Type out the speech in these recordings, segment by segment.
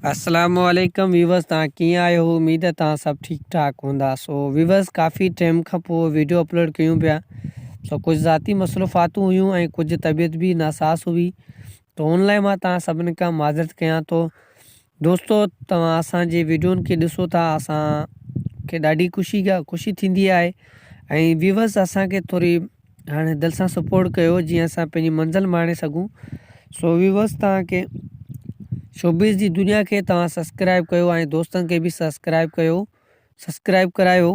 السلام عليڪم ويورز توهان ڪيئن آهيو اميد توهان سڀ ٺيڪ ٺاڪ هوندا سو ويورز ڪافي ٽائيم کان پوء ويڊيو اپلوڊ ڪيون پيا سو ڪجهه ذاتي مصروفاتون هيون ۽ ڪجهه طبيعت به ناساز هئي ته ان لاء مان توهان سڀني کان معذرت ڪيان ٿو دوستو توهان اسان جي ويڊيون کي ڏسو ٿا اسان کي ڏاڍي خوشي خوشي ٿيندي آهي ۽ ويورز اسان کي ٿوري هاڻي دل سان سپورٽ ڪيو جيئن اسان پنهنجي منزل ماڻي سگهون سو ويورس توهان کي شوبز جي دنيا کي توهان سبسڪرائب ڪيو ۽ دوستن کي به سبسڪرائب ڪيو سبسڪرائب ڪرايو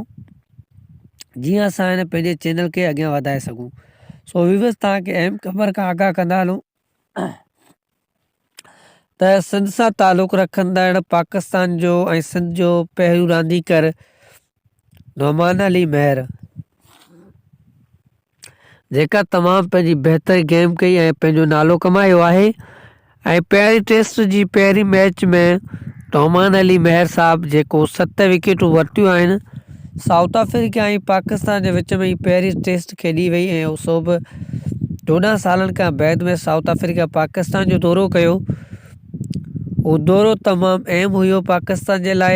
جيئن اسان هن پنهنجي چينل کي اڳيان وڌائي سگهون سو ويورس توهان کي اهم خبر کان آگاهه ڪندا هلون ته سنڌ سان تعلق رکندڙ پاڪستان جو ۽ سنڌ جو پهريون رانديگر نعمان علي مهر جيڪا تمام پنهنجي بهتر گيم ڪئي ۽ پنهنجو نالو ڪمايو آهي ۽ پهرين ٽيسٽ جي پهرين ميچ ۾ نعمان علي مهر صاحب جيڪو ست وڪيٽون ورتيون آهن سائوٿ آفريڪا ۽ پاڪستان جي وچ ۾ پهرين ٽيسٽ کيڏي وئي ۽ سو به 14 سالن کان بعد ۾ سائوٿ آفريڪا پاڪستان جو دورو ڪيو. اهو دورو تمام اهم هيو پاڪستان جي لاء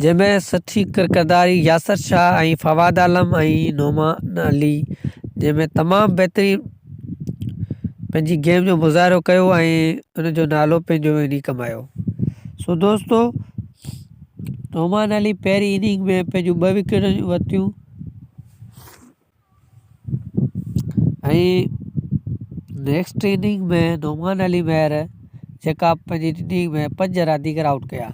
جنهن ۾ سٺي ڪرداري ياسر شاهه ۽ فواد عالم ۽ نعمان علي جنهن ۾ تمام بهترين پنهنجي گيم جو مظاهرو ڪيو ۽ ان جو نالو پنهنجو انهي ڪمايو سو دوستو نعمان علي پهرين اننگ ۾ پنهنجون ٻه وڪيٽون ورتيون ۽ نيڪسٽ اننگ ۾ نعمان علي مهر جيڪا پنهنجي اننگ ۾ پنج رانديگر آئوٽ ڪيا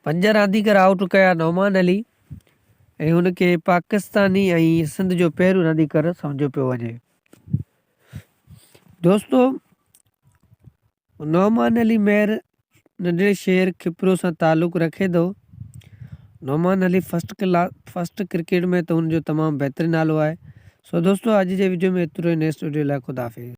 پنج رانديگر آئوٽ ڪيا نعمان علي ۽ هن کي پاڪستاني ۽ سنڌ جو پهريون رانديگر سمجهيو پيو وڃي. دوستو نعمان علي مهر ننڍڙي شهر کپرو سان تعلق رکي ٿو. Noman Ali first class first cricket ۾ ته هن جو تمام بهترين نالو آهي. سو دوستو اڄ جي وڊيو ۾ ايترو ئي نيڪسٽ وڊيو لاء خدا حافظ.